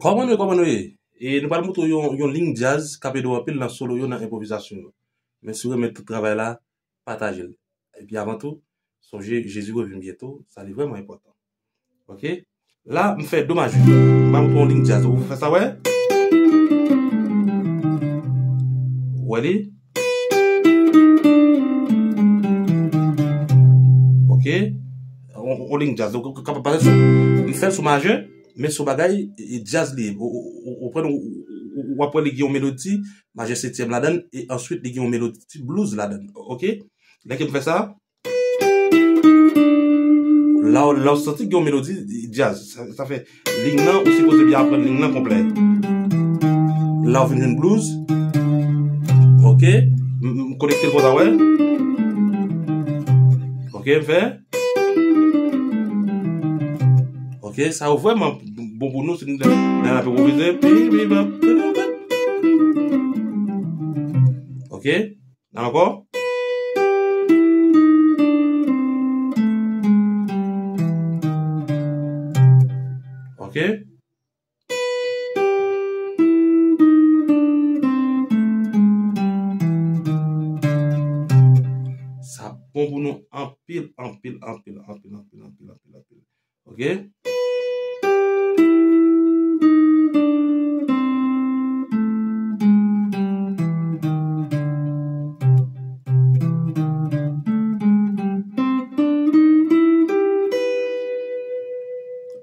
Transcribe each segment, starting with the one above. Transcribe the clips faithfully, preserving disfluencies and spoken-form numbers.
Kòman nou ye, kòman nou ye? E nou pral montre w yon, yon liy djaz k ap ede w anpil nan solo yo, nan enpwovizasyon yo. Men si w renmen tout travay la, pataje l. Epi avan tou, sonje Jezi revin byento, sa li vrèman enpòtan. Ok? La, m fè do majè. M ba nou pran yon liy djaz. Ou fè sa, wè? Wè li? Ok? On, on liy djaz. Ou kapab pase sou, m fè l sou majè, men sou bagay, e, djaz li ye. Ou, ou, ou, ou pran, ou, ou, ou, w ap wè li gen yon melodi, majè setyèm ladan l, e answit li gen yon melodi blues ladan l. Ok? Lè ke m fè sa, la, w- la w santi gen yon melodi djaz. Sa, sa fè liy nan, ou sipoze byen aprann liy nan konplè. La w vin jwenn blues. Ok. M, m konekte l konsa, wè. Ok, m fè. Ok, sa yo vrèman bon pou nou si nou lè n ap enpwovize. Ok. Nan ankò. Ok. Sa bon pou nou anpil, anpil, anpil, anpil, anpil, anpil, anpil, anpil. Ok?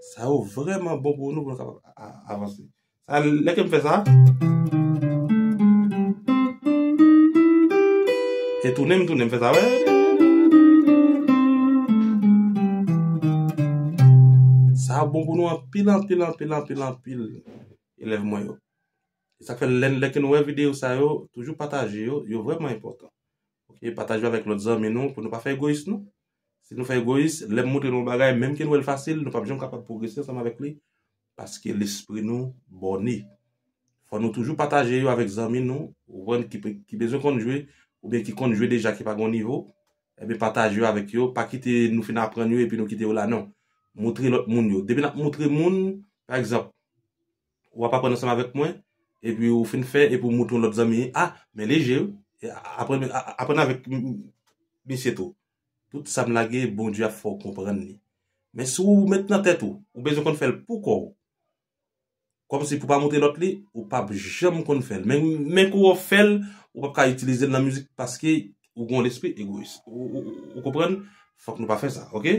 Sa yo vrèman bon pou nou, pou nou kapab a- a- avanse. Sa, lè ke m fè sa, e tounen, m tounen, m fè sa, wè. Sa bon pou nou anpil, anpil, anpil, anpil, anpil, elèv mwen yo. E sa k fè lè, lè ke nou wè videyo sa yo, toujou pataje yo, yo vrèman enpòtan. Ok, pataje yo avèk lòt zanmi nou, pou nou pa fè egoyis nou. Si nou fè egoyis, lè m montre nou yon bagay, menm ke nou wè l fasil, nou p ap janm kapab pwogrese ansanm avèk li, paske lespri nou bòne. Fò nou toujou pataje yo avèk zanmi nou, ou konprann, ki, pe- ki bezwen konn jwe, oubyen ki konn jwe deja, ki pa gen yon nivo, ebyen pataje yo avèk yo, pa kite nou fin aprann yo epi nou kite yo la, non. Montre lòt moun yo. Depi n ap montre moun, pa egzanp, w ap aprann ansanm avèk mwen, epi ou fin fè, epi ou montre yon lòt zanmi, a, men li je wi. E a- aprann, a- aprann avèk m- m- misye tou. Tout sa m lage, Bondye ap fè w konprann li. Men si w met nan tèt ou, ou bezwen konn fè l pou kò w, kòmsi pou pa montre lòt li, ou p ap janm konn fè l. Men, men kou w fè l, ou p ap ka itilize l nan mizik paske ou gen yon lespri egoyis. Ou, ou, ou konprann? Fòk nou pa fè sa, ok?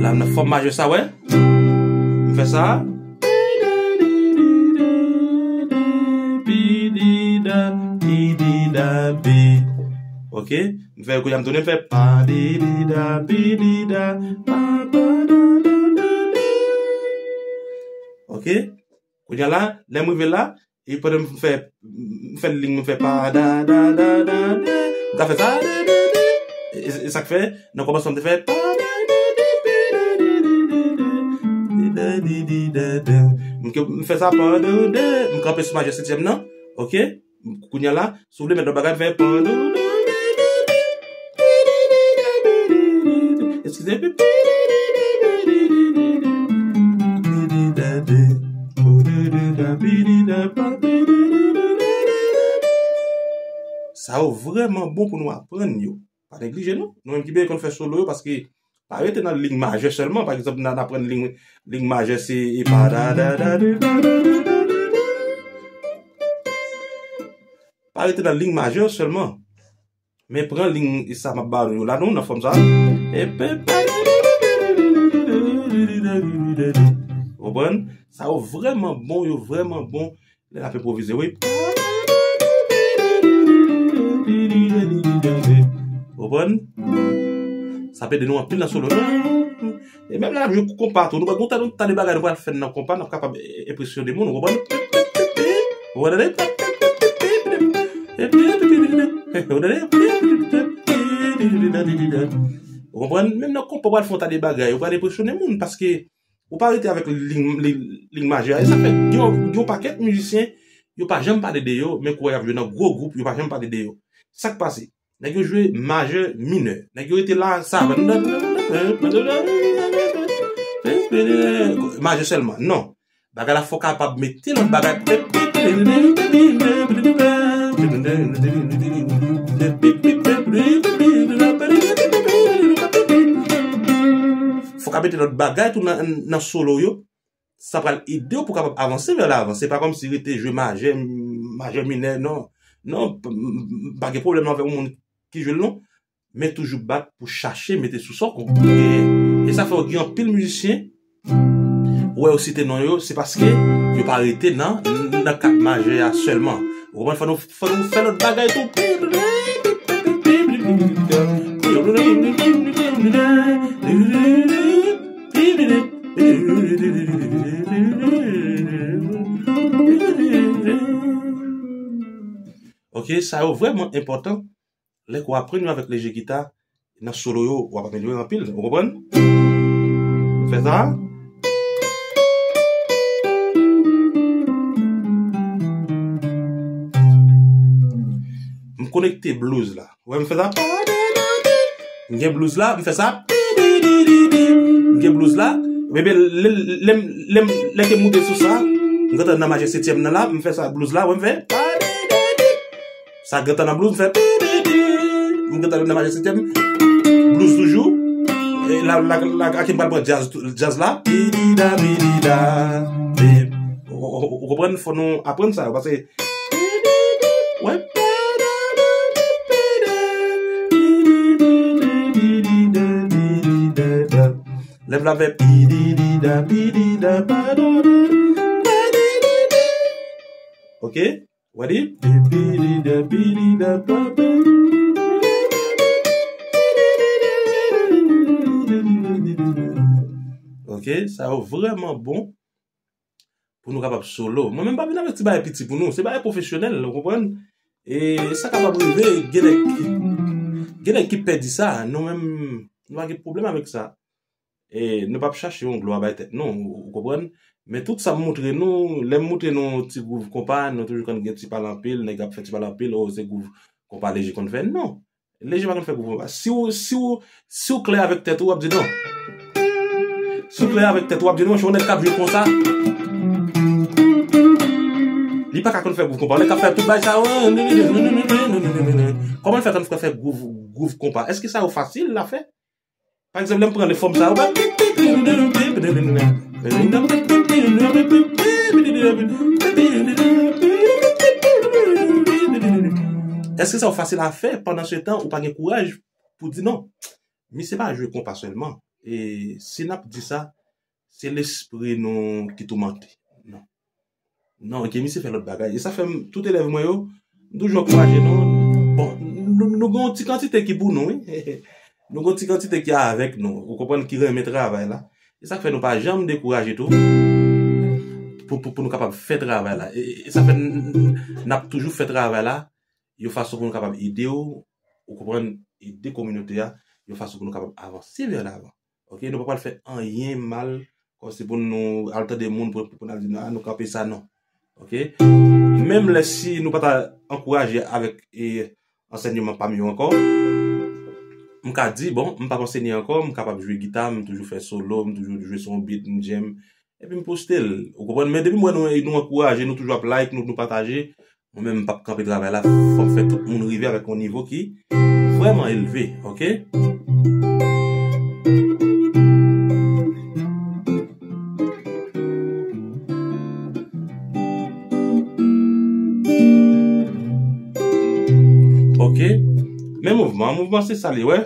La, nan fòm majè sa, wè. M fè sa. Ok. M fè, kounye a m tounen, m fè pa, di, di, da, bi, di, da, pa, pa, da, da, da, di. Ok. Kounye a la, lè m rive la, e pandan m fè, m fè liy, m fè pa, da, da, da, da, da, m ka fè sa, da, da, da. E, e, e sa k fè, nan kòmansman m te fè, pa, da, da, da, da, da, da, da, da, da, da, da. M ke- m fè sa, pa, da, da, m kanpe sou majè setyèm nan, ok? Kounye a la, si w vle met lòt bagay, fè. Eskize. Sa yo vrèman bon pou nou aprann yo. Pa neglije non. Nou menm ki bezwen konn fè solo yo, paske pa rete nan liy majè sèlman. Pa egzanp, n a- n aprann liy, liy majè se e pa da, da, da, da, da, da, da, da, da. Pa rete nan liy majè sèlman. Men pran liy sa m ap ba nou yo la, non, nan fòm sa. E pe- Konprann? Sa yo vrèman bon, yo vrèman bon. Lè n ap enpwovize, wi. Konprann? Sa ap ede nou anpil nan solo. E menm lè n ap jwe konpa tou, nou pa gon ta- nou ta de bagay nou pral fè nan konpa, n ap kapab e- enpresyone moun, ou konprann? Ou konprann? Ou konprann? Menm nan konpa, ou pral fè yon ta de bagay, ou pral enpresyone moun, paske ou pa rete avèk liy, liy, liy majè a. E sa fè, gen yon, gen yon pakèt mizisyen, yo pa janm pale de yo, men kou w wè y ap jwe nan gwo gwoup, yo pa janm pale de yo. Sa k pase? Nèg yo jwe majè minè. Nèg yo rete la, sa. majè sèlman. Non. Bagay la fò w kapab mete lòt bagay. Fò w ka mete lòt bagay tou nan, nan solo yo. Sa pral ede w pou w kapab avanse vè lavan. Se pa kòmsi rete jwe majè, majè minè, non. Non, p-, m-, m-, pa gen pwoblèm avèk yon moun ki jwe l, non. Men toujou bat pou chache mete sou sa w konn. E, e sa fè w gen anpil mizisyen, ou wè yo site non yo, se paske yo pa rete nan, nan kad majè a sèlman. Ou konprann? Fò nou, fò nou fè lòt bagay tou. Ok, sa yo vrèman enpòtan. Lè ke w aprann yo avèk leje gita, nan solo yo, w ap amelyore anpil. Ou konprann? M fè sa. M konekte blues la. Ou wè m fè sa? M gen blues la, m fè sa. M gen blues la. Ebyen, lè, lè, lè, lè ke m moute sou sa, m gentan nan majè setyèm nan la, m fè sa, blues la, ou wè m fè. Sa gentan nan blues, m fè. M gentan nan majè setyèm. Blues toujou. E la, la, la, la, ki m pral pran jazz, jazz la. Pidida, pidida. E, ou, ou, ou, ou konprann, fò nou aprann sa yo, paske, wè. Lèv la fè pidida, pidida, padada. Ok? Wadi? Ok, sa yo vrèman bon pou nou kapab solo. Mwen menm pa vin avèk ti bagay piti pou nou, se bagay pwofesyonèl, ou konprann? E sa kapab rive, gen nèg ki, gen nèg ki pè di sa, nou menm, nou pa gen pwoblèm avèk sa. E nou p ap chache yon glwa bay tèt nou, ou konprann? Men tout sa m montre nou, lè m montre nou ti gwouv konpa, nou toujou konn gen ti pale anpil, nèg ap fè ti pale anpil, o, se gwouv konpa leje konn fè. Non. Leje pa konn fè gwouv konpa. Si w, si w, si w klè avèk tèt ou, w ap di non. Si w klè avèk tèt ou, w ap di non, se yon nèg k ap jwe konsa. Li pa ka konn fè gwouv konpa. Nèg k ap fè tout bagay sa yo. Kòman l fè konn fè gwouv, gwouv konpa? Èske sa yo fasil a fè? Pa egzanp, lè m pran le fòm sa yo, èske sa yo fasil a fè pandan se tan ou pa gen kouraj pou di non? Misye pa jwe konpa sèlman. E si n ap di sa, se lespri nou ki toumante. Non. Non, ke misye fè lòt bagay. E sa fè m, tout elèv mwen yo, m toujou ankouraje nou. Bon, nou, nou gen yon ti kantite ki pou nou, wi. Nou gen yon ti kantite ki avèk nou. Ou konprann, ki renmen travay la. E sa k fè nou pa janm dekouraje tou. Pou, pou, pou nou kapab fè travay la. E, e sa fè n, n, n ap toujou fè travay la. Yon fason pou nou kapab ede w, ou konprann, ede kominote a, yon fason pou nou kapab avanse vè lavan. Ok, nou pa pral fè anyen mal, kòmsi pou nou al tande moun, pou, pou n al di, "Ah, nou kanpe sa," non. Ok? Menm lè si nou pa ta ankouraje avèk, e, ansèyman pa m yo ankò, m ka di, bon, m p ap ansenye ankò, m kapab jwe gita, m toujou fè solo, m toujou jwe sou yon beat, m jam, epi m poste l. Ou konprann? Men depi m wè nou, nou ankouraje, nou toujou ap like, nou, nou pataje, mwen menm, m p ap kanpe travay la. Fò m fè tout moun rive avèk yon nivo ki vrèman elve, ok? Ok. Men mouvman, mouvman se sa li, wè.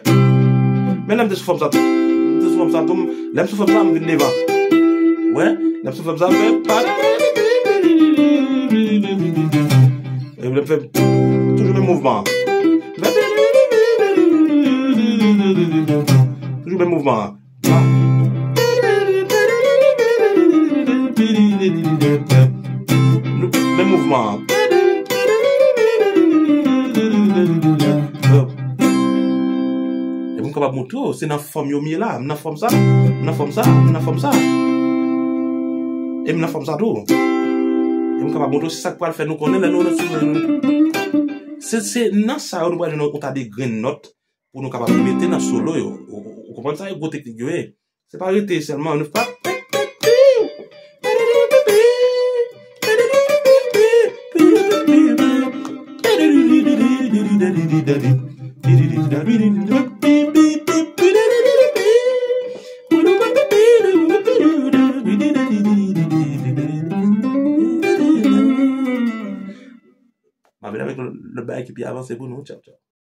Men lè m te sou fòm sa tou. M te sou fòm sa tou. Lè m sou fòm sa, m vin devan. Wè. Lè m sou fòm sa, m fè pa. E lè m fè toujou menm mouvman. Toujou menm mouvman. Menm mouvman. Epi m kapab montre w, se nan fòm yo m ye la. M nan fòm sa, m nan fòm sa, m nan fòm sa. E m nan fòm sa tou. E m kapab montre w, se sa k pral fè nou konnen lè nou nan sou. Se, se nan sa yo nou pral jwenn yon ta de grenn nòt pou nou kapab mete nan solo yo. Ou, ou, ou konprann sa, e gwo teknik yo ye. Se pa rete sèlman, nou pa, M ap vin avèk lòt bagay ki pi avanse pou nou. Tchao, tchao.